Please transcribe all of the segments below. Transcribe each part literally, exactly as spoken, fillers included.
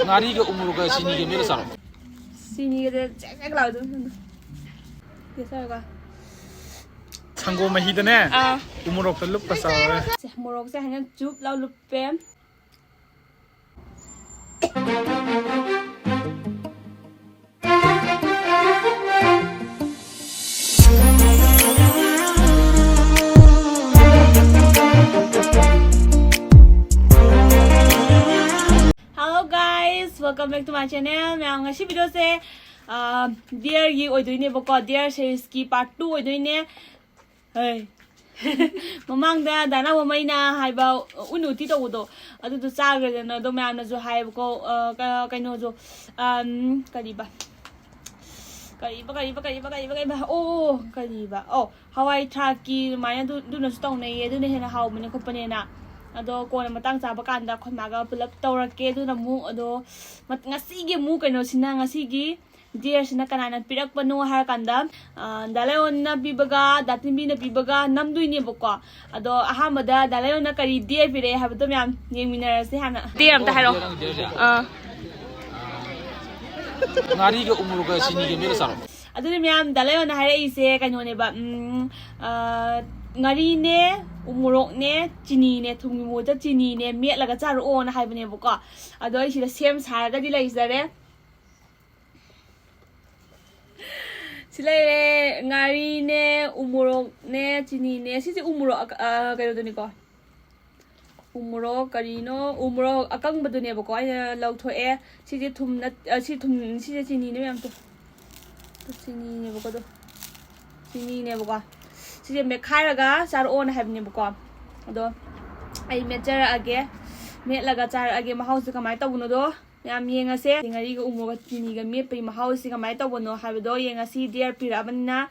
ꯉꯥꯔꯤꯒ ꯎꯃꯣꯔꯣꯛꯀ ꯆꯤꯅꯤꯒ ꯃꯦꯠꯂ ꯆꯥꯔꯣ꯫ ꯆꯤꯅꯤꯒꯗ check check ꯂꯥꯎꯗꯣꯏꯅꯤ꯫ Test ꯇꯧꯔꯒ꯫ ꯁꯪꯒꯣꯝ ꯃꯍꯤꯗꯅꯦ, ꯑꯥ꯫ ꯎꯃꯣꯔꯣꯛꯇ ꯂꯨꯞꯄ ꯆꯥꯎꯔꯦ꯫ ꯁꯦ, ꯃꯣꯔꯣꯛꯁꯦ ꯍꯥꯏꯅ ꯆꯨꯞ ꯂꯥꯎ ꯂꯨꯞꯄꯦ꯫ Hello guys, welcome back to my channel. ꯃꯌꯥꯝ, ꯉꯁꯤ ꯚꯤꯗꯤꯑꯣꯁꯦ ꯗꯤꯌꯔꯒꯤ ꯑꯣꯏꯗꯣꯏꯅꯦꯕꯀꯣ, ꯗꯤꯌꯔ ꯁꯦꯔꯤꯁꯀꯤ ꯄꯥꯔꯠ ꯇꯨ ꯑꯣꯏꯗꯣꯏꯅꯦ꯫ ꯍꯩ꯫ ꯃꯃꯥꯡꯗ ꯗꯥꯅꯥ ꯃꯃꯩꯅ ꯍꯥꯏꯕ ꯎꯅ ꯎꯇꯤ ꯇꯧꯕꯗꯣ, ꯑꯗꯨꯗꯣ ꯆꯥꯈ꯭ꯔꯦꯗꯅ꯫ ꯑꯗꯣ ꯃꯌꯥꯝꯅꯁꯨ ꯍꯥꯏꯌꯦꯕꯀꯣ, ꯑ, ꯀ-, ꯀꯩꯅꯣꯁꯨ, ꯑꯝ, ꯀꯔꯤꯕ? ꯀꯔꯤꯕ, ꯀꯔꯤꯕ, ꯀꯔꯤꯕ, ꯀꯔꯤꯕ, ꯀꯔꯤꯕ? ꯑꯣ, ꯀꯔꯤꯕ? ꯑꯣ, ꯍꯋꯥꯏ ꯊ꯭ꯔꯥꯛꯀꯤ ꯑꯗꯨꯃꯥꯏꯅ ꯑꯗꯨ-, ꯑꯗꯨꯅꯁꯨ ꯇꯧꯅꯩꯌꯦ, ꯑꯗꯨꯅ ꯍꯦꯟꯅ ꯍꯥꯎꯕꯅꯦ ꯈꯣꯠꯄꯅꯦꯅ꯫ ꯑꯗꯣ ꯀꯣꯟꯅ ꯃꯇꯥꯡ ꯆꯥꯕ ꯀꯥꯟꯗ ꯑꯩꯈꯣꯏ ꯃꯥꯒ ꯄꯨꯂꯞ ꯇꯧꯔꯛꯀꯦ꯫ ꯑꯗꯨꯅ ꯑꯃꯨꯛ, ꯑꯗꯣ ꯃꯠ-, ꯉꯁꯤꯒꯤ ꯑꯃꯨꯛ ꯀꯩꯅꯣꯁꯤꯅ, ꯉꯁꯤꯒꯤ ꯗꯤꯌꯔꯁꯤꯅ ꯀꯅꯥꯅ ꯄꯤꯔꯛꯄꯅꯣ ꯍꯥꯏꯔꯀꯥꯟꯗ, ꯑ, ꯗꯥ ꯂꯥꯏꯑꯣꯟꯅ ꯄꯤꯕꯒ ꯗꯥ ꯇꯤꯟꯕꯤꯅ ꯄꯤꯕꯒ ꯅꯝꯗꯣꯏꯅꯦꯕꯀꯣ꯫ ꯑꯗꯣ ꯑꯍꯥꯟꯕꯗ ꯗꯥ ꯂꯥꯏꯑꯣꯟꯅ ꯀꯔꯤ ꯗꯤꯌꯔ ꯄꯤꯔꯛꯑꯦ ꯍꯥꯏꯕꯗꯣ ꯃꯌꯥꯝ ꯌꯦꯡꯃꯤꯟꯅꯔꯁꯦ ꯍꯥꯟꯅ꯫ ꯗꯤꯌꯔ ꯑꯝꯇ ꯍꯥꯏꯔꯛꯑꯣ꯫ ꯑꯥ꯫ ꯉꯥꯔꯤꯒ ꯎꯃꯣꯔꯣꯛꯀ ꯆꯤꯅꯤꯒ ꯃꯦꯠꯂ ꯆꯥꯔꯣ꯫ ꯑꯗꯨꯗꯤ ꯃꯌꯥꯝ, ꯗꯥ ꯂꯥꯏꯑꯣꯟꯅ ꯍꯥꯏꯔꯛꯏꯁꯦ ꯀꯩꯅꯣꯅꯦꯕ, ꯎꯝ, ꯑ, ꯉꯥꯔꯤꯅꯦ, ꯎꯃꯣꯔꯣꯛꯅꯦ, ꯆꯤꯅꯤꯅꯦ, ꯊꯨꯝꯒꯤ ꯃꯍꯨꯠꯇ ꯆꯤꯅꯤꯅꯦ ꯃꯦꯠꯂꯒ ꯆꯥꯔꯛꯑꯣꯅ ꯍꯥꯏꯕꯅꯦꯕꯀꯣ꯫ ꯑꯗꯣ ꯑꯩ ꯁꯤꯗ ꯁꯦꯝ ꯁꯥꯔꯒꯗꯤ ꯂꯩꯖꯔꯦ꯫ ꯁꯤ ꯂꯩꯔꯦ, ꯉꯥꯔꯤꯅꯦ, ꯎꯃꯣꯔꯣꯛꯅꯦ, ꯆꯤꯅꯤꯅꯦ꯫ ꯁꯤꯁꯦ ꯎꯃꯣꯔꯣꯛ ꯑꯀ-, ꯑ, ꯀꯩꯅꯣꯗꯨꯅꯤꯀꯣ꯫ ꯎꯃꯣꯔꯣꯛ ꯀꯔꯤꯅꯣ? ꯎꯃꯣꯔꯣꯛ ꯑꯀꯪꯕꯗꯨꯅꯦꯕꯀꯣ ꯑꯩꯅ ꯂꯧꯊꯣꯛꯑꯦ꯫ ꯁꯤꯁꯦ ꯊꯨꯝ ꯅꯠ-, ꯑ, ꯁꯤ ꯊꯨꯝ, ꯁꯤꯁꯦ ꯆꯤꯅꯤꯅꯦ ꯃꯌꯥꯝ꯫ ꯇꯨ꯫ ꯇꯨ ꯆꯤꯅꯤꯅꯦꯕꯀꯣ ꯑꯗꯣ꯫ ꯆꯤꯅꯤꯅꯦꯕꯀꯣ꯫ ꯁꯤꯁꯦ ꯃꯦꯠꯈꯥꯏꯔꯒ ꯆꯥꯔꯛꯑꯣꯅ ꯍꯥꯏꯕꯅꯦꯕꯀꯣ꯫ ꯑꯗꯣ ꯑꯩ ꯃꯦꯠꯆꯔꯛꯑꯒꯦ꯫ ꯃꯦꯠꯂꯒ ꯆꯥꯔꯛꯑꯒꯦ꯫ ꯃꯍꯥꯎꯁꯦ ꯀꯃꯥꯏꯅ ꯇꯧꯕꯅꯣꯗꯣ꯫ ꯃꯌꯥꯝ ꯌꯦꯡꯉꯁꯦ꯫ ꯉꯥꯔꯤꯒ ꯎꯃꯣꯔꯣꯛꯀ ꯆꯤꯅꯤꯒ ꯃꯦꯠꯄꯒꯤ ꯃꯍꯥꯎꯁꯤ ꯀꯃꯥꯏꯅ ꯇꯧꯕꯅꯣ ꯍꯥꯏꯕꯗꯣ ꯌꯦꯡꯉꯁꯤ꯫ ꯗꯤꯌꯔ ꯄꯤꯔꯛꯑꯕꯅꯤꯅ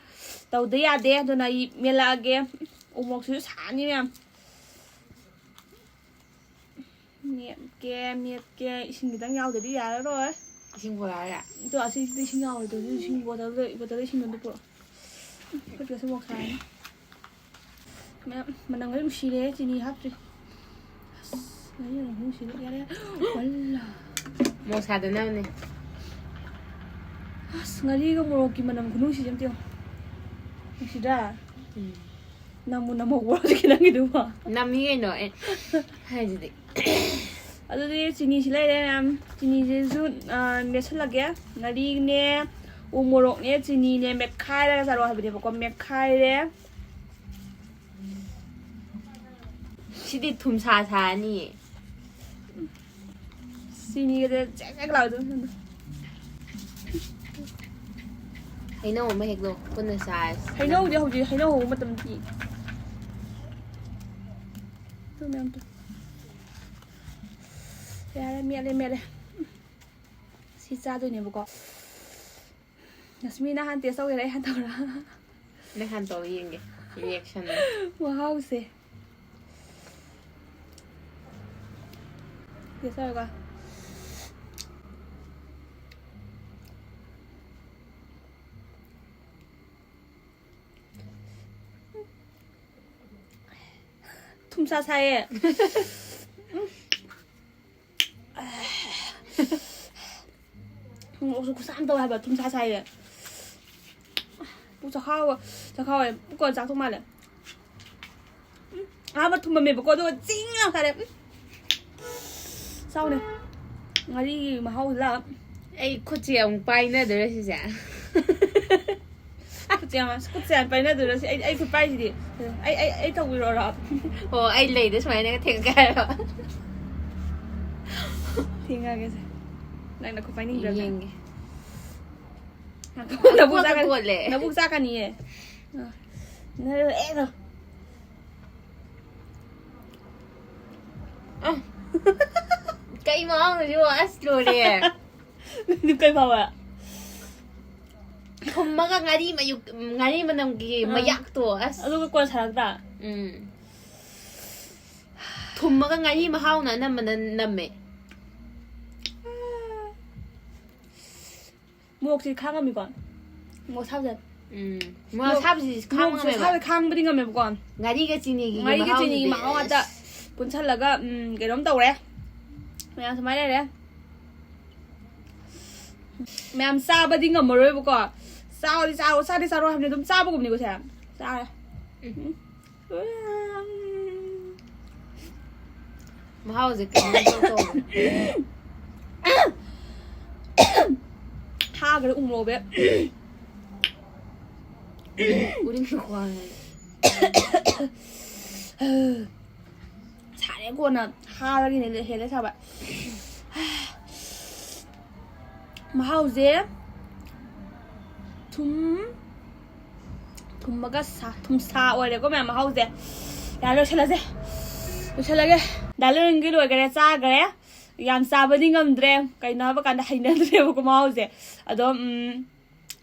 ꯇꯧꯗ ꯌꯥꯗꯦ꯫ ꯑꯗꯨꯅ ꯑꯩ ꯃꯦꯠꯂꯛꯑꯒꯦ꯫ ꯎꯃꯣꯔꯣꯛꯁꯤꯁꯨ ꯁꯥꯅꯤ ꯃꯌꯥꯝ꯫ ꯃꯦꯠꯀꯦ, ꯃꯦꯠꯀꯦ꯫ ꯏꯁꯤꯡ ꯈꯤꯇꯪ ꯌꯥꯎꯗꯗꯤ ꯌꯥꯔꯔꯣꯏ꯫ ꯏꯁꯤꯡ ꯄꯨꯔꯛꯑꯒꯦ꯫ ꯑꯗꯣ ꯑꯁꯤꯁꯤꯗ ꯏꯁꯤꯡ ꯌꯥꯎꯔꯣꯏꯗꯣꯏ, ꯑꯗꯨ ꯏꯁꯤꯡ ꯕꯣꯇꯜꯗ, ꯕꯣꯇꯜꯗ ꯏꯁꯤꯡꯗꯣ ꯑꯝꯇ ꯄꯨꯔꯛꯑꯣ꯫ ꯈꯨꯠꯀꯁꯦ ꯃꯣꯔꯣꯛ ꯁꯥꯔꯅꯤ꯫ ꯃꯌꯥꯝ ꯃꯅꯝꯒꯁꯦ ꯅꯨꯡꯁꯤꯔꯦ, ꯆꯤꯅꯤ ꯍꯥꯞꯇ꯭ꯔꯤ꯫ ꯑꯁ, ꯉꯥꯔꯤ ꯃꯅꯝ ꯅꯨꯡꯁꯤꯔꯦ꯫ ꯌꯥꯔꯦ, ꯌꯥꯔꯦ꯫ ꯋꯥꯜꯂꯥ꯫ ꯃꯣꯔꯣꯛ ꯁꯥꯗꯅꯕꯅꯦ꯫ ꯑꯁ, ꯉꯥꯔꯤꯒ ꯃꯣꯔꯣꯛꯀꯤ ꯃꯅꯝ ꯈꯨꯅꯨꯡꯁꯤꯁꯦ ꯑꯝꯇ ꯌꯦꯡꯉꯣ꯫ ꯅꯨꯡꯁꯤꯗ꯭ꯔꯥ? ꯎꯝ꯫ ꯅꯝꯃꯨ ꯅꯝꯍꯧꯕ꯭ꯔꯣ ꯍꯧꯖꯤꯛꯀꯤ ꯅꯪꯒꯤꯗꯨꯕꯣ? ꯅꯝꯃꯤ ꯀꯩꯅꯣ ꯑꯦ꯫ ꯍꯥꯏꯁꯤꯗꯤ꯫ ꯑꯗꯨꯗꯤ ꯆꯤꯅꯤꯁꯤ ꯂꯩꯔꯦ ꯃꯌꯥꯝ꯫ ꯆꯤꯅꯤꯁꯤꯁꯨ, ꯑ, ꯃꯦꯠꯁꯜꯂꯒꯦ꯫ ꯉꯥꯔꯤꯅꯦ, ꯎ ꯃꯣꯔꯣꯛꯅꯦ, ꯆꯤꯅꯤꯅꯦ ꯃꯦꯠꯈꯥꯏꯔꯒ ꯆꯥꯔꯛꯑꯣ ꯍꯥꯏꯕꯅꯦꯕꯀꯣ꯫ ꯃꯦꯠꯈꯥꯏꯔꯦ꯫ ꯁꯤꯗꯤ ꯊꯨꯝꯁꯥ ꯁꯥꯔꯅꯤꯌꯦ꯫ ꯆꯤꯅꯤꯒꯗ ꯆꯦꯛ ꯆꯦꯛ ꯂꯥꯎꯗꯣꯏꯅꯦ꯫ ꯍꯩꯅꯧ ꯑꯃ ꯍꯦꯛꯂꯣ, ꯄꯨꯟꯅ ꯆꯥꯔꯁꯤ꯫ ꯍꯩꯅꯧꯗꯤ ꯍꯧꯖꯤꯛ ꯍꯩꯅꯧ ꯍꯧꯕ ꯃꯇꯝꯗꯤ꯫ ꯑꯗꯨ ꯃꯌꯥꯝꯗꯣ꯫ ꯌꯥꯔꯦ, ꯃꯦꯠꯂꯦ, ꯃꯦꯠꯂꯦ꯫ ꯁꯤ ꯆꯥꯗꯣꯏꯅꯦꯕꯀꯣ꯫ ꯂꯛꯁꯃꯤ ꯅꯍꯥꯟ ꯇꯦꯁ ꯇꯧꯒꯦꯔꯥ ꯑꯩ ꯍꯥꯟ ꯇꯧꯔꯥ? ꯅꯪ ꯍꯥꯟ ꯇꯧ ꯌꯦꯡꯒꯦ, ꯔꯤꯌꯦꯛꯁꯟ꯫ ꯃꯍꯥꯎꯁꯦ꯫ ꯇꯦꯁ ꯇꯧꯔꯒ꯫ ꯊꯨꯝꯁꯥ ꯁꯥꯏꯌꯦ꯫ ꯃꯣꯔꯣꯛꯁꯨ ꯈꯨꯠꯁꯥ ꯑꯃ ꯇꯧꯋꯦ ꯍꯥꯏꯕ, ꯊꯨꯝꯁꯥ ꯁꯥꯏꯌꯦ꯫ ꯄꯨꯛ ꯆꯈꯥꯎ, ꯆꯈꯥꯎ ꯍꯥꯏ, ꯄꯨꯛꯀ ꯆꯥꯛꯇꯧ ꯃꯥꯜꯂꯦ꯫ ꯎꯝ, ꯑꯍꯥꯟꯕ ꯊꯨꯝꯃꯝꯃꯦꯕꯀꯣ, ꯑꯗꯨꯒ ꯆꯤꯡ ꯂꯥꯎ ꯁꯥꯔꯦ꯫ ꯎꯝ꯫ ꯆꯥꯎꯅꯦ꯫ ꯉꯥꯔꯤꯒꯤ ꯃꯍꯥꯎꯁꯤꯗ꯫ ꯑꯩ ꯈꯨꯠꯁꯦ ꯑꯃꯨꯛ ꯄꯥꯏꯅꯗꯣꯏꯔꯥ ꯁꯤꯁꯦ? ꯈꯨꯠꯁꯦ ꯌꯥꯝ, ꯈꯨꯠꯁꯦ ꯌꯥꯝ ꯄꯥꯏꯅꯗꯣꯏꯔꯣ ꯁꯤ? ꯑꯩ, ꯑꯩ ꯈꯨꯠ ꯄꯥꯏꯁꯤꯗꯤ꯫ ꯑꯩ, ꯑꯩ, ꯑꯩ ꯇꯧꯕꯤꯔꯣꯔꯣ? ꯑꯣ, ꯑꯩ ꯂꯩꯗ ꯁꯨꯃꯥꯏꯅꯒ ꯊꯦꯡꯒꯥꯏꯔꯣ? ꯊꯦꯡꯉꯒꯦꯁꯦ꯫ ꯅꯪꯅ ꯈꯨꯠ ꯄꯥꯏꯅꯤꯡꯗ꯭ꯔꯕꯅꯤꯅ꯫ ꯌꯦꯡꯒꯦ꯫ ꯅꯕꯨꯛ ꯀꯣꯠꯂꯦ, ꯆꯥꯛꯀꯅꯤ꯫ ꯀꯣꯠꯂꯦ꯫ ꯅꯕꯨꯛ ꯆꯥꯛꯀꯅꯤꯌꯦ꯫ ꯑ꯫ ꯅ-, ꯑꯦ, ꯅ-꯫ ꯑ꯫ ꯀꯩ ꯃꯍꯥꯎꯅꯣ ꯁꯤꯕꯣ? ꯑꯁ, ꯂꯣꯏꯔꯦ꯫ ꯅꯪ ꯀꯩ ꯐꯥꯎꯕ? ꯊꯨꯝꯃꯒ ꯉꯥꯔꯤ ꯃꯌꯨꯛ-, ꯉꯥꯔꯤ ꯃꯅꯝꯒꯤ ꯑꯥ꯫ ꯃꯌꯥꯛꯇꯣ, ꯑꯁ꯫ ꯑꯗꯨꯒ ꯀꯣꯟ ꯁꯥꯔꯛꯇ꯭ꯔꯥ? ꯎꯝ꯫ ꯊꯨꯝꯃꯒ ꯉꯥꯔꯤ ꯃꯍꯥꯎꯅ ꯑꯅꯝꯕꯅ ꯅꯝꯃꯦ꯫ ꯃꯣꯔꯣꯛꯁꯤ ꯈꯥꯡꯉꯝꯃꯤꯀꯣ? ꯃꯣꯔꯣꯛ ꯁꯥꯕꯁꯦ꯫ ꯎꯝ꯫ ꯃꯣꯔꯣꯛ ꯑꯁꯥꯕꯁꯤꯗꯤ ꯈꯥꯡꯕ ꯃꯣꯔꯣꯛꯁꯨ ꯉꯝꯃꯦꯕ꯫ ꯑꯁꯥꯕ ꯈꯥꯡꯕꯗꯤ ꯉꯝꯃꯦꯕꯀꯣ꯫ ꯉꯥꯔꯤꯒ ꯆꯤꯅꯤꯒꯤ ꯉꯥꯔꯤꯒ ꯃꯍꯥꯎꯁꯤꯗꯤ ꯆꯤꯅꯤꯒꯤ ꯃꯍꯥꯎ ꯉꯥꯛꯇ ꯑꯁ꯫ ꯄꯨꯟꯁꯜꯂꯒ, ꯎꯝ, ꯀꯩꯅꯣꯝ ꯇꯧꯔꯦ꯫ ꯃꯌꯥꯝ ꯁꯨꯃꯥꯏꯅ ꯂꯩꯔꯦ꯫ ꯃꯌꯥꯝ ꯆꯥꯕꯗꯤ ꯉꯝꯃꯔꯣꯏꯕꯀꯣ꯫ ꯆꯥꯕꯗꯤ ꯆꯥꯔꯣ, ꯆꯥꯗꯤ ꯆꯥꯔꯣ ꯍꯥꯏꯕꯅꯤ, ꯑꯗꯨꯝ ꯆꯥꯕꯒꯨꯝꯅꯤꯀꯣ ꯁꯦ꯫ ꯆꯥꯔꯦ꯫ ꯎꯝ꯫ ꯃꯍꯥꯎꯁꯦ ꯀꯩꯅꯣ ꯇꯧ ꯇꯧ꯫ ꯍꯥꯒ꯭ꯔꯦ ꯎꯃꯣꯔꯣꯛꯁꯦ꯫ ꯎꯔꯤꯡ ꯈꯨꯈꯣꯡ꯫ ꯁꯥꯔꯦ ꯀꯣꯟꯅ ꯍꯥꯔꯒꯤꯅꯦ ꯍꯦꯜꯂꯦ ꯁꯥꯕ꯫ ꯃꯍꯥꯎꯁꯦ ꯊꯨꯝ ꯊꯨꯝꯃꯒ ꯁꯥ ꯊꯨꯝꯁꯥ ꯑꯣꯏꯔꯦꯀꯣ ꯃꯌꯥꯝ ꯃꯍꯥꯎꯁꯦ꯫ ꯌꯥꯔꯦ, ꯂꯣꯏꯁꯤꯜꯂꯁꯦ꯫ ꯂꯣꯏꯁꯤꯜꯂꯒꯦ꯫ ꯗꯥ ꯂꯣꯏꯔꯦꯟꯒꯤ ꯂꯣꯏꯈꯔꯦ, ꯆꯥꯈꯔꯦ꯫ ꯌꯥꯝ ꯆꯥꯕꯗꯤ ꯉꯝꯗ꯭ꯔꯦ, ꯀꯩꯅꯣ ꯍꯥꯏꯕ ꯀꯥꯟꯗ ꯍꯩꯅꯗ꯭ꯔꯦꯕꯀꯣ ꯃꯍꯥꯎꯁꯦ꯫ ꯑꯗꯣ ꯎꯝ,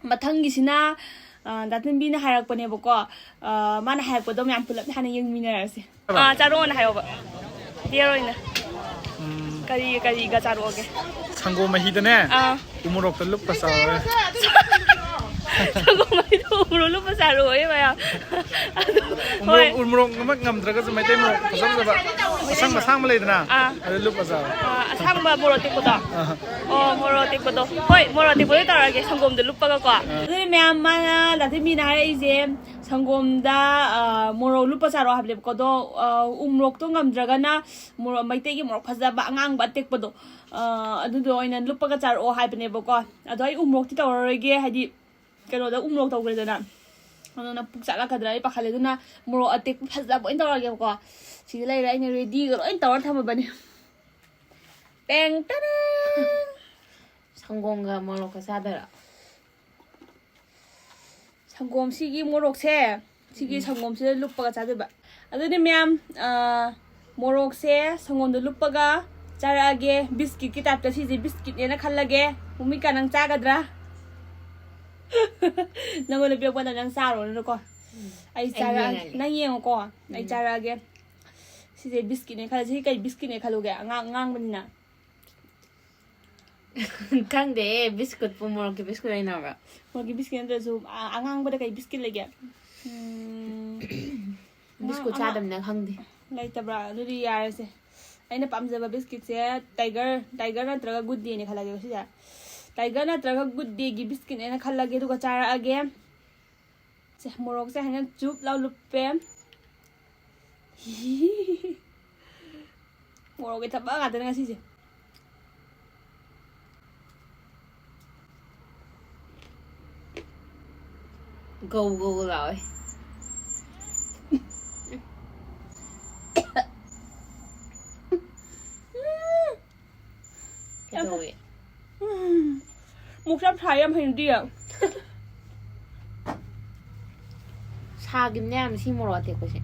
ꯃꯊꯪꯒꯤꯁꯤꯅ ꯗꯥꯇꯤꯟꯕꯤꯅ ꯍꯥꯏꯔꯛꯄꯅꯦꯕꯀꯣ꯫ ꯃꯥꯅ ꯍꯥꯏꯔꯛꯄꯗꯣ ꯃꯌꯥꯝ ꯄꯨꯂꯞ ꯍꯥꯟꯅ ꯌꯦꯡꯃꯤꯟꯅꯔꯁꯦ꯫ ꯑꯥ, ꯆꯥꯔꯛꯑꯣꯅ ꯍꯥꯏꯌꯣꯕ꯫ ꯗꯤꯌꯔ ꯑꯣꯏꯅ꯫ ꯀꯔꯤ ꯀꯔꯤꯒ ꯆꯥꯔꯛꯑꯣꯒꯦ? ꯁꯪꯒꯣꯝ ꯃꯍꯤꯗꯅꯦ꯫ ꯑꯥ꯫ ꯎꯃꯣꯔꯣꯛꯇ ꯂꯨꯞꯄ ꯆꯥꯔꯣ꯫ ꯁꯪꯒꯣꯝ ꯃꯍꯤꯗꯣ ꯎꯃꯣꯔꯣꯛ ꯂꯨꯞꯄ ꯆꯥꯔꯛꯑꯣꯌꯦ ꯃꯌꯥꯝ꯫ ꯑꯗꯣ ꯍꯣꯏ꯫ ꯎꯃꯣꯔꯣꯛ ꯎꯃꯣꯔꯣꯛ ꯑꯃ ꯉꯝꯗ꯭ꯔꯒꯁꯨ ꯃꯩꯇꯩ ꯃꯣꯔꯣꯛ ꯐꯖ ꯐꯖꯕ ꯑꯁꯪꯕ ꯑꯁꯥꯡꯕ ꯂꯩꯗꯅ꯫ ꯑꯥ꯫ ꯑꯗꯨ ꯂꯨꯞꯄ ꯆꯥꯔꯣ꯫ ꯑꯥ, ꯑꯁꯥꯡꯕ ꯃꯣꯔꯣꯛ ꯑꯇꯦꯛꯄꯗꯣ꯫ ꯑꯥ꯫ ꯑꯣ, ꯃꯣꯔꯣꯛ ꯑꯇꯦꯛꯄꯗꯣ꯫ ꯍꯣꯏ, ꯃꯣꯔꯣꯛ ꯑꯇꯦꯛꯄꯗꯣ ꯇꯧꯔꯒꯦ ꯁꯪꯒꯣꯝꯗꯣ ꯂꯨꯞꯄꯒꯀꯣ꯫ ꯑꯗꯨꯗꯤ ꯃꯌꯥꯝ ꯃꯥꯅ ꯗꯥꯇꯤꯟꯕꯤꯅ ꯍꯥꯏꯔꯛꯏꯁꯦ ꯁꯪꯒꯣꯝꯗ ꯃꯣꯔꯣꯛ ꯂꯨꯞꯄ ꯆꯥꯔꯛꯑꯣ ꯍꯥꯏꯕꯅꯦꯕꯀꯣ꯫ ꯑꯗꯣ ꯎꯃꯣꯔꯣꯛꯇꯣ ꯉꯝꯗ꯭ꯔꯒꯅ ꯃꯣꯔꯣꯛ, ꯃꯩꯇꯩꯒꯤ ꯃꯣꯔꯣꯛ ꯐꯖꯕ ꯑꯉꯥꯡꯕ ꯑꯇꯦꯛꯄꯗꯣ, ꯑꯗꯨꯗꯣ ꯑꯣꯏꯅ ꯂꯨꯞꯄꯒ ꯆꯥꯔꯛꯑꯣ ꯍꯥꯏꯕꯅꯦꯕꯀꯣ꯫ ꯑꯗꯣ ꯑꯩ ꯎꯃꯣꯔꯣꯛꯇꯤ ꯇꯧꯔꯔꯣꯏꯒꯦ, ꯍꯥꯏꯗꯤ ꯀꯩꯅꯣꯗ ꯎꯃꯣꯔꯣꯛ ꯇꯧꯈ꯭ꯔꯦꯗꯅ꯫ ꯑꯗꯨꯅ ꯄꯨꯛ ꯆꯥꯛꯂꯛꯀꯗ꯭ꯔꯥ ꯑꯩ ꯄꯥꯈꯠꯂꯦ꯫ ꯑꯗꯨꯅ ꯃꯣꯔꯣꯛ ꯑꯇꯦꯛꯄ ꯐꯖꯕ ꯑꯣꯏꯅ ꯇꯧꯔꯒꯦꯕꯀꯣ꯫ ꯁꯤꯗ ꯂꯩꯔꯦ, ꯑꯩꯅ ꯔꯦꯗꯤꯒ ꯂꯣꯏ ꯇꯧꯔ ꯊꯝꯃꯕꯅꯦ꯫ ꯄꯦꯡ ꯇꯔꯦꯡ! ꯁꯪꯒꯣꯝꯒ ꯃꯣꯔꯣꯛꯀ ꯆꯥꯗꯣꯏꯔꯣ? ꯁꯪꯒꯣꯝꯁꯤꯒꯤ ꯃꯣꯔꯣꯛꯁꯦ, ꯁꯤꯒꯤ ꯁꯪꯒꯣꯝꯁꯤꯗ ꯂꯨꯞꯄꯒ ꯆꯥꯗꯣꯏꯕ꯫ ꯑꯗꯨꯗꯤ ꯃꯌꯥꯝ, ꯃꯣꯔꯣꯛꯁꯦ ꯁꯪꯒꯣꯝꯗ ꯂꯨꯞꯄꯒ ꯆꯥꯔꯛꯑꯒꯦ꯫ ꯕꯤꯁꯀꯤꯠꯀꯤ ꯇꯥꯏꯞꯇ ꯁꯤꯁꯦ ꯕꯤꯁꯀꯤꯠꯅꯦꯅ ꯈꯜꯂꯒꯦ꯫ ꯃꯨꯃꯤꯀꯥ, ꯅꯪ ꯆꯥꯒꯗ꯭ꯔꯥ? ꯅꯪꯉꯣꯟꯗ ꯄꯤꯔꯛꯄꯗ ꯅꯪ ꯆꯥꯔꯣꯅꯀꯣ꯫ ꯑꯩ ꯆꯥꯔꯛꯑꯒꯦ꯫ ꯌꯦꯡꯉꯒꯦ꯫ ꯅꯪ ꯌꯦꯡꯉꯣꯀꯣ꯫ ꯑꯩ ꯆꯥꯔꯛꯑꯒꯦ꯫ ꯁꯤꯁꯦ ꯕꯤꯁꯀꯤꯠꯅꯦ ꯈꯜꯂꯁꯤ꯫ ꯁꯤ ꯀꯩ ꯕꯤꯁꯀꯤꯠꯅꯦ ꯈꯜꯂꯨꯒꯦ? ꯑꯉꯥꯡ-, ꯑꯉꯥꯡꯕꯅꯤꯅ꯫ ꯈꯪꯗꯦ, ꯕꯤꯁꯀꯨꯠꯄꯨ ꯃꯣꯔꯣꯛꯀꯤ ꯕꯤꯁꯀꯨꯠ ꯂꯩꯅꯕ꯭ꯔꯥ? ꯃꯣꯔꯣꯛꯀꯤ ꯕꯤꯁꯀꯤꯠ ꯅꯠꯇ꯭ꯔꯁꯨ, ꯑ-, ꯑꯉꯥꯡꯕꯗ ꯀꯩ ꯕꯤꯁꯀꯤꯠ ꯂꯩꯒꯦ? ꯎꯝ, ꯕꯤꯁꯀꯨꯠ ꯑꯉꯥꯡ-, ꯆꯥꯗꯕꯅꯤꯅ ꯈꯪꯗꯦ꯫ ꯂꯩꯇꯕ꯭ꯔꯥ? ꯑꯗꯨꯗꯤ ꯌꯥꯔꯦꯁꯦ꯫ ꯑꯩꯅ ꯄꯥꯝꯖꯕ ꯕꯤꯁꯀꯤꯠꯁꯦ ꯇꯥꯏꯒꯔ, ꯇꯥꯏꯒꯔ ꯅꯠꯇ꯭ꯔꯒ ꯒꯨꯗ ꯗꯦꯅꯦ ꯈꯜꯂꯒꯦꯀꯣ ꯁꯤꯁꯦ꯫ ꯇꯥꯏꯒꯔ ꯅꯠꯇ꯭ꯔꯒ ꯒꯨꯗ ꯗꯦꯒꯤ ꯕꯤꯁꯀꯤꯠꯅꯦꯅ ꯈꯜꯂꯒꯦ, ꯑꯗꯨꯒ ꯆꯥꯔꯛꯑꯒꯦ꯫ ꯁꯦ, ꯃꯣꯔꯣꯛꯁꯦ ꯍꯥꯏꯅ ꯆꯨꯞ ꯂꯥꯎ ꯂꯨꯞꯄꯦ꯫ ꯃꯣꯔꯣꯛꯀꯤ ꯊꯕꯛ ꯉꯥꯛꯇꯅꯦ ꯉꯁꯤꯁꯦ꯫ ꯒꯧ ꯒꯧ ꯂꯥꯎꯋꯦ꯫ ꯀꯩꯗꯧꯋꯦ? ꯃꯣꯔꯣꯛꯁꯦ ꯌꯥꯝ ꯁꯥꯏ, ꯌꯥꯝ ꯍꯩꯅꯗꯤꯌꯦ꯫ ꯁꯥꯒꯤꯕꯅꯦ ꯌꯥꯝ ꯁꯤ ꯃꯣꯔꯣꯛ ꯑꯇꯦꯛꯄꯁꯦ꯫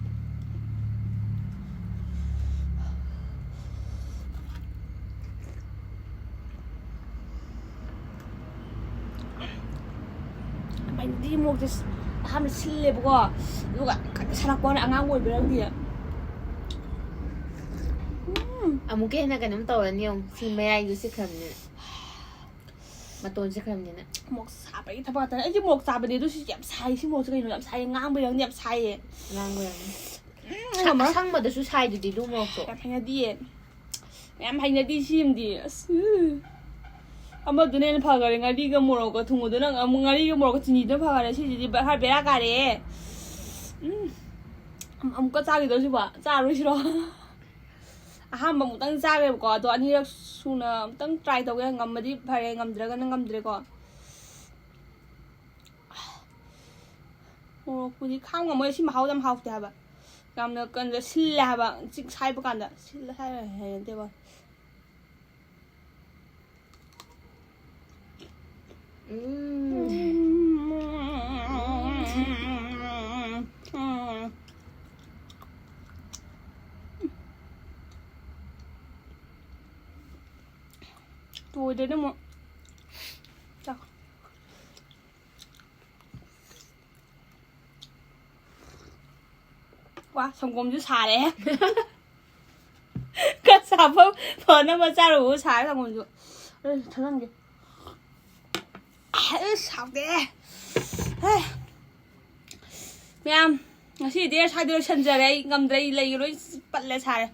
ꯌꯥꯝ ꯍꯩꯅꯗꯤ ꯃꯣꯔꯣꯛꯁꯦ꯫ ꯑꯍꯥꯟꯕ ꯁꯤꯜꯂꯦꯕꯀꯣ, ꯑꯗꯨꯒ ꯀꯟꯅ ꯁꯥꯔꯛꯄ ꯋꯥꯅꯦ, ꯑꯉꯥꯡ ꯑꯣꯏꯕꯩꯔ ꯈꯪꯗꯦ꯫ ꯎꯝ꯫ ꯑꯃꯨꯛꯀ ꯍꯦꯟꯅ ꯀꯩꯅꯣꯝ ꯇꯧꯔꯅꯤ ꯌꯦꯡꯉꯨ, ꯁꯤ ꯃꯌꯥꯏꯗꯨ ꯆꯤꯛꯈ꯭ꯔꯕꯅꯤꯅ꯫ ꯃꯇꯣꯟ ꯆꯤꯛꯈ꯭ꯔꯕꯅꯤꯅ꯫ ꯃꯣꯔꯣꯛ ꯁꯥꯕꯒꯤ ꯊꯕꯛ ꯉꯥꯛꯇꯅꯦ꯫ ꯑꯩꯗꯤ ꯃꯣꯔꯣꯛ ꯆꯥꯕꯅꯦ, ꯑꯗꯨ ꯁꯤ ꯌꯥꯝ ꯁꯥꯏ꯫ ꯁꯤ ꯃꯣꯔꯣꯛꯁꯦ ꯀꯩꯅꯣ ꯌꯥꯝ ꯁꯥꯏꯌꯦ, ꯉꯥꯡꯕꯩꯔ ꯈꯪꯗꯦ, ꯌꯥꯝ ꯁꯥꯏꯌꯦ꯫ ꯉꯥꯡꯕꯩꯔ ꯈꯪꯗꯦ꯫ ꯎꯝ, ꯁꯥ-, ꯉꯝꯃꯔꯣꯏ꯫ ꯑꯁꯪꯕꯗꯁꯨ ꯁꯥꯏꯗꯨꯗꯤ ꯑꯗꯨ ꯃꯣꯔꯣꯛꯇꯣ꯫ ꯌꯥꯝ ꯍꯩꯅꯗꯤꯌꯦ꯫ ꯌꯥꯝ ꯍꯩꯅꯗꯤ ꯁꯤꯃꯗꯤ꯫ ꯑꯁ, ꯎ꯫ ꯑꯃꯗꯨꯅ ꯍꯦꯟꯅ ꯐꯈꯔꯦ꯫ ꯉꯥꯔꯤꯒ ꯃꯣꯔꯣꯛꯀ ꯊꯨꯝꯒꯗꯨꯅ ꯑꯃꯨꯛ, ꯉꯥꯔꯤꯒ ꯃꯣꯔꯣꯛꯀ ꯆꯤꯅꯤꯗꯨꯅ ꯐꯈꯔꯦ꯫ ꯁꯤꯁꯤꯗꯤ ꯕꯦꯔꯥ, ꯕꯦꯔꯥ ꯀꯥꯔꯦ꯫ ꯎꯝ꯫ ꯑꯃꯨꯛꯀ ꯆꯥꯈꯤꯗꯧꯁꯤꯕꯣ? ꯆꯥꯔꯣꯏꯁꯤꯔꯣ? ꯑꯍꯥꯟꯕ ꯑꯃꯨꯛꯇꯪ ꯆꯥꯈ꯭ꯔꯦꯕꯀꯣ, ꯑꯗꯣ ꯑꯅꯤꯔꯛ ꯁꯨꯅ ꯑꯃꯨꯛꯇꯪ try ꯇꯧꯒꯦ꯫ ꯉꯝꯃꯗꯤ ꯐꯔꯦ, ꯉꯝꯗ꯭ꯔꯒꯅ ꯉꯝꯗ꯭ꯔꯦꯀꯣ꯫ ꯃꯣꯔꯣꯛꯄꯨꯗꯤ ꯈꯥꯡ ꯉꯝꯃꯣꯏ, ꯁꯤ ꯃꯍꯥꯎꯗꯤ ꯌꯥꯝ ꯍꯥꯎꯇꯦ ꯍꯥꯏꯕ꯫ ꯌꯥꯝꯅ ꯀꯩꯅꯣꯗ ꯁꯤꯜꯂꯦ ꯍꯥꯏꯕ, ꯆꯤꯛ ꯁꯥꯏꯕ ꯀꯥꯟꯗ ꯁꯤꯜꯂꯦ ꯍꯥꯏꯔ ꯍꯩꯅꯗꯦꯕ꯫ ꯎꯝ꯫ ꯂꯣꯏꯗ꯭ꯔꯗꯤ ꯑꯃꯨꯛ ꯆꯥꯛ꯫ ꯋꯥ, ꯁꯪꯒꯣꯝꯁꯨ ꯁꯥꯔꯦ꯫ ꯈꯔ ꯁꯥꯕ ꯐꯅꯕ ꯆꯥꯔꯨꯕ ꯁꯥꯔꯦ ꯁꯪꯒꯣꯝꯁꯨ꯫ ꯑꯩ ꯊꯛꯑꯝꯒꯦ꯫ ꯑꯁ, ꯍꯥꯎꯇꯦ꯫ ꯍꯦ꯫ ꯃꯌꯥꯝ, ꯉꯁꯤꯗꯤ ꯁ꯭ꯋꯥꯏꯗ ꯂꯣꯏꯁꯟꯖꯔꯦ꯫ ꯑꯩ ꯉꯝꯗ꯭ꯔꯦ, ꯑꯩ ꯂꯩꯒ ꯂꯣꯏ ꯄꯠꯂꯦ, ꯁꯥꯔꯦ꯫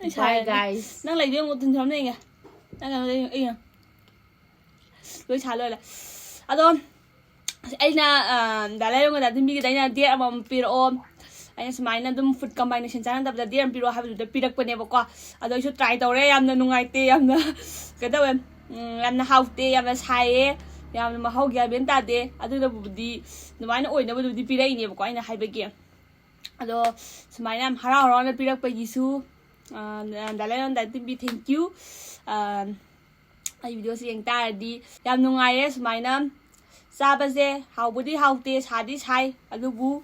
ꯑꯩ Bye, ꯁꯥꯔꯦ꯫ Guys. ꯅꯪ ꯂꯩꯗꯣ ꯑꯃꯨꯛ ꯊꯤꯟꯊꯝꯅ ꯌꯦꯡꯒꯦ꯫ ꯅꯪ ꯀꯩꯅꯣ ꯂꯩ-, ꯑꯩꯅ ꯂꯣꯏ ꯁꯥ ꯂꯣꯏꯔꯦ꯫ ꯑꯗꯣ ꯑꯩꯅ, ꯑ, ꯗꯥ ꯂꯥꯏꯔꯣꯡꯒ ꯗꯥ ꯇꯤꯟꯕꯤꯒꯤꯗ ꯑꯩꯅ dare ꯑꯃꯃꯝ ꯄꯤꯔꯛꯑꯣ꯫ ꯑꯩꯅ ꯁꯨꯃꯥꯏꯅ ꯑꯗꯨꯝ food combination ꯆꯥꯟꯅꯗꯕꯗ dare ꯑꯃ ꯄꯤꯔꯛꯑꯣ ꯍꯥꯏꯕꯗꯨꯗ ꯄꯤꯔꯛꯄꯅꯦꯕꯀꯣ꯫ ꯑꯗꯣ ꯑꯩꯁꯨ try ꯇꯧꯔꯦ꯫ ꯌꯥꯝꯅ ꯅꯨꯡꯉꯥꯏꯇꯦ, ꯌꯥꯝꯅ ꯀꯩꯅꯣ ꯇꯧꯋꯦ, ꯎꯝ, ꯌꯥꯝꯅ ꯍꯥꯎꯇꯦ, ꯌꯥꯝꯅ ꯁꯥꯏꯌꯦ, ꯌꯥꯝꯅ ꯃꯍꯥꯎ ꯒ꯭ꯌꯥꯟ ꯃꯦꯟ ꯇꯥꯗꯦ꯫ ꯑꯗꯨꯅꯕꯨꯗꯤ ꯑꯗꯨꯃꯥꯏꯅ ꯑꯣꯏꯅꯕꯗꯨꯕꯨꯗꯤ ꯄꯤꯔꯛꯏꯅꯦꯕꯀꯣ ꯑꯩꯅ ꯍꯥꯏꯕꯒꯤ꯫ ꯑꯗꯣ ꯁꯨꯃꯥꯏꯅ ꯌꯥꯝ ꯍꯔꯥꯎ ꯍꯔꯥꯎꯅ ꯄꯤꯔꯛꯄꯒꯤꯁꯨ, ꯑ, ꯗꯥ ꯂꯥꯏꯔꯣꯡ, ꯗꯥ ꯇꯤꯟꯕꯤ, thank you꯫ ꯑ, ꯑꯩ videoꯁꯦ ꯌꯦꯡ ꯇꯥꯔꯗꯤ ꯌꯥꯝ ꯅꯨꯡꯉꯥꯏꯔꯦ꯫ ꯁꯨꯃꯥꯏꯅ ꯆꯥꯕꯁꯦ ꯍꯥꯎꯕꯨꯗꯤ ꯍꯥꯎꯇꯦ, ꯁꯥꯗꯤ ꯁꯥꯏ, ꯑꯗꯨꯕꯨ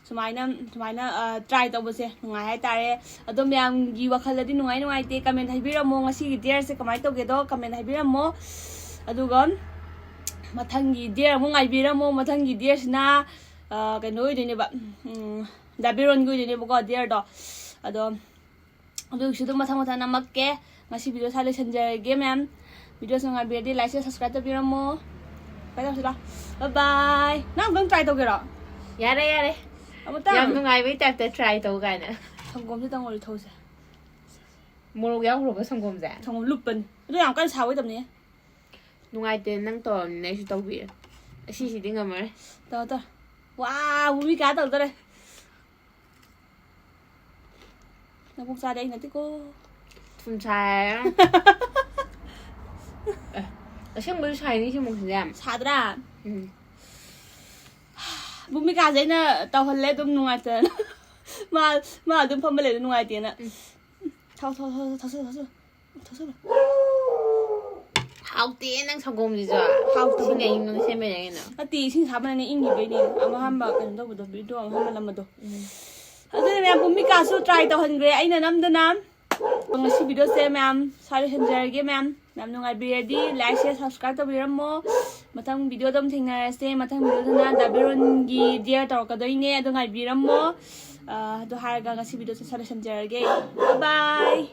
ꯁꯨꯃꯥꯏꯅ, ꯁꯨꯃꯥꯏꯅ, ꯑ, try ꯇꯧꯕꯁꯦ ꯅꯨꯡꯉꯥꯏ ꯍꯥꯏꯇꯥꯔꯦ꯫ ꯑꯗꯣ ꯃꯌꯥꯝꯒꯤ ꯋꯥꯈꯜꯗꯗꯤ ꯅꯨꯡꯉꯥꯏ ꯅꯨꯡꯉꯥꯏꯇꯦ comment ꯍꯥꯏꯕꯤꯔꯝꯃꯣ꯫ ꯉꯁꯤꯒꯤ dareꯁꯦ ꯀꯃꯥꯏꯅ ꯇꯧꯒꯦꯗꯣ comment ꯍꯥꯏꯕꯤꯔꯝꯃꯣ꯫ ꯑꯗꯨꯒ ꯃꯊꯪꯒꯤ dare ꯑꯃꯨꯛ ꯉꯥꯏꯕꯤꯔꯝꯃꯣ꯫ ꯃꯊꯪꯒꯤ dareꯁꯤꯅ, ꯑ, ꯀꯩꯅꯣ ꯑꯣꯏꯗꯣꯏꯅꯦꯕ, ꯎꯝ, ꯗꯥ ꯕꯦꯔꯣꯟꯒꯤ ꯑꯣꯏꯗꯣꯏꯅꯦꯕꯀꯣ dareꯗꯣ꯫ ꯑꯗꯣ ꯑꯗꯨꯒꯤꯁꯨ ꯑꯗꯨꯝ ꯃꯊꯪ ꯃꯊꯪ ꯅꯝꯃꯛꯀꯦ꯫ ꯉꯁꯤ video ꯁ꯭ꯋꯥꯏ ꯂꯣꯏꯁꯤꯟꯖꯔꯒꯦ ꯃꯌꯥꯝ꯫ Videoꯁꯤ ꯅꯨꯡꯉꯥꯏꯕꯤꯔꯗꯤ like, share, subscribe ꯇꯧꯕꯤꯔꯝꯃꯣ꯫ ꯀꯩꯗꯧꯁꯤꯔꯣ? Bye bye꯫ ꯅꯪ ꯑꯃꯨꯛꯇꯪ try ꯇꯧꯒꯦꯔꯣ? ꯌꯥꯔꯦ, ꯌꯥꯔꯦ꯫ ꯑꯃꯨꯛꯇꯪ? ꯌꯥꯝ ꯅꯨꯡꯉꯥꯏꯕꯩ typeꯇ try ꯇꯧ ꯀꯥꯏꯅ꯫ ꯁꯪꯒꯣꯝꯁꯦ ꯇꯪꯉꯨꯔꯤ ꯊꯧꯁꯦ꯫ ꯃꯣꯔꯣꯛ ꯌꯥꯎꯈ꯭ꯔꯕ ꯁꯪꯒꯣꯝꯁꯦ? ꯁꯪꯒꯣꯝ ꯂꯨꯞꯄꯅꯤ꯫ ꯑꯗꯨ ꯌꯥꯝ ꯀꯟꯅ ꯁꯥꯕ ꯑꯣꯏꯗꯕꯅꯤ꯫ ꯅꯨꯡꯉꯥꯏꯇꯦ, ꯅꯪ ꯇꯧꯔꯕꯅꯤꯅ ꯑꯩꯁꯨ ꯇꯧꯕꯤꯔꯦ꯫ ꯑꯁꯤꯁꯤꯗꯤ ꯉꯝꯃꯔꯣꯏ꯫ ꯇꯧ, ꯇꯧ꯫ ꯋꯥ, ꯚꯨꯃꯤꯀꯥ ꯇꯧꯗꯣꯔꯦ꯫ ꯅꯕꯨꯛ ꯆꯥꯗꯦ ꯑꯩ ꯅꯠꯇꯦꯀꯣ꯫ ꯊꯨꯝ ꯁꯥꯏ ꯍꯥꯏꯔ꯫ ꯑꯦ, ꯑꯁꯦꯡꯕꯩꯁꯨ ꯁꯥꯏꯅꯤ ꯁꯤ ꯃꯨꯛꯁꯤꯗꯤ ꯌꯥꯝ꯫ ꯁꯥꯗ꯭ꯔꯥ? ꯎꯝ꯫ ꯚꯨꯃꯤꯀꯥꯁꯦ ꯑꯩꯅ ꯇꯧꯍꯜꯂꯦ ꯑꯗꯨꯝ ꯅꯨꯡꯉꯥꯏꯇꯅ꯫ ꯃꯥ, ꯃꯥ ꯑꯗꯨꯝ ꯐꯝꯕ ꯂꯩꯕ ꯅꯨꯡꯉꯥꯏꯇꯦꯅ꯫ ꯎꯝ꯫ ꯊꯥꯎ, ꯊꯥꯎ, ꯊꯥꯎ, ꯊꯥꯎ, ꯊꯥꯎ, ꯊꯥꯎ꯫ ꯊꯛꯆꯜꯂꯣ꯫ ꯍꯥꯎꯇꯦ ꯅꯪ ꯁꯪꯒꯣꯝꯁꯤꯁꯨ꯫ ꯍꯥꯎꯇꯕꯅꯦ꯫ ꯏꯁꯤꯡ ꯑꯏꯪꯕꯅ ꯁꯦꯝꯕꯩꯅꯦ ꯀꯩꯅꯣ꯫ ꯅꯠꯇꯦ, ꯏꯁꯤꯡ ꯁꯥꯕꯅꯅꯦ ꯏꯪꯈꯤꯕꯩꯅꯦ꯫ ꯑꯃ ꯑꯍꯥꯟꯕ ꯀꯩꯅꯣ ꯇꯧꯕꯗꯣ, video ꯑꯃ ꯑꯍꯥꯟꯕ ꯅꯝꯕꯗꯣ꯫ ꯎꯝ꯫ ꯑꯗꯨꯅꯦ ꯃꯌꯥꯝ, ꯚꯨꯃꯤꯀꯥꯁꯨ try ꯇꯧꯍꯟꯈ꯭ꯔꯦ ꯑꯩꯅ ꯅꯝꯗꯅ꯫ ꯉꯁꯤ videoꯁꯦ ꯃꯌꯥꯝ ꯁ꯭ꯋꯥꯏ ꯂꯣꯏꯁꯤꯟꯖꯔꯒꯦ ꯃꯌꯥꯝ꯫ ꯃꯌꯥꯝ ꯅꯨꯡꯉꯥꯏꯕꯤꯔꯗꯤ like, share, subscribe ꯇꯧꯕꯤꯔꯝꯃꯣ꯫ ꯃꯊꯪ videoꯗ ꯑꯃꯨꯛ ꯊꯦꯡꯅꯔꯁꯦ꯫ ꯃꯊꯪ videoꯗꯅ ꯗꯥ ꯕꯦꯔꯣꯟꯒꯤ dare ꯇꯧꯔꯛꯀꯗꯣꯏꯅꯦ, ꯑꯗꯨ ꯉꯥꯏꯕꯤꯔꯝꯃꯣ꯫ ꯑ, ꯑꯗꯨ ꯍꯥꯏꯔꯒ ꯉꯁꯤ videoꯁꯦ ꯁ꯭ꯋꯥꯏ ꯂꯣꯏꯁꯤꯟꯖꯔꯒꯦ꯫ Bye bye꯫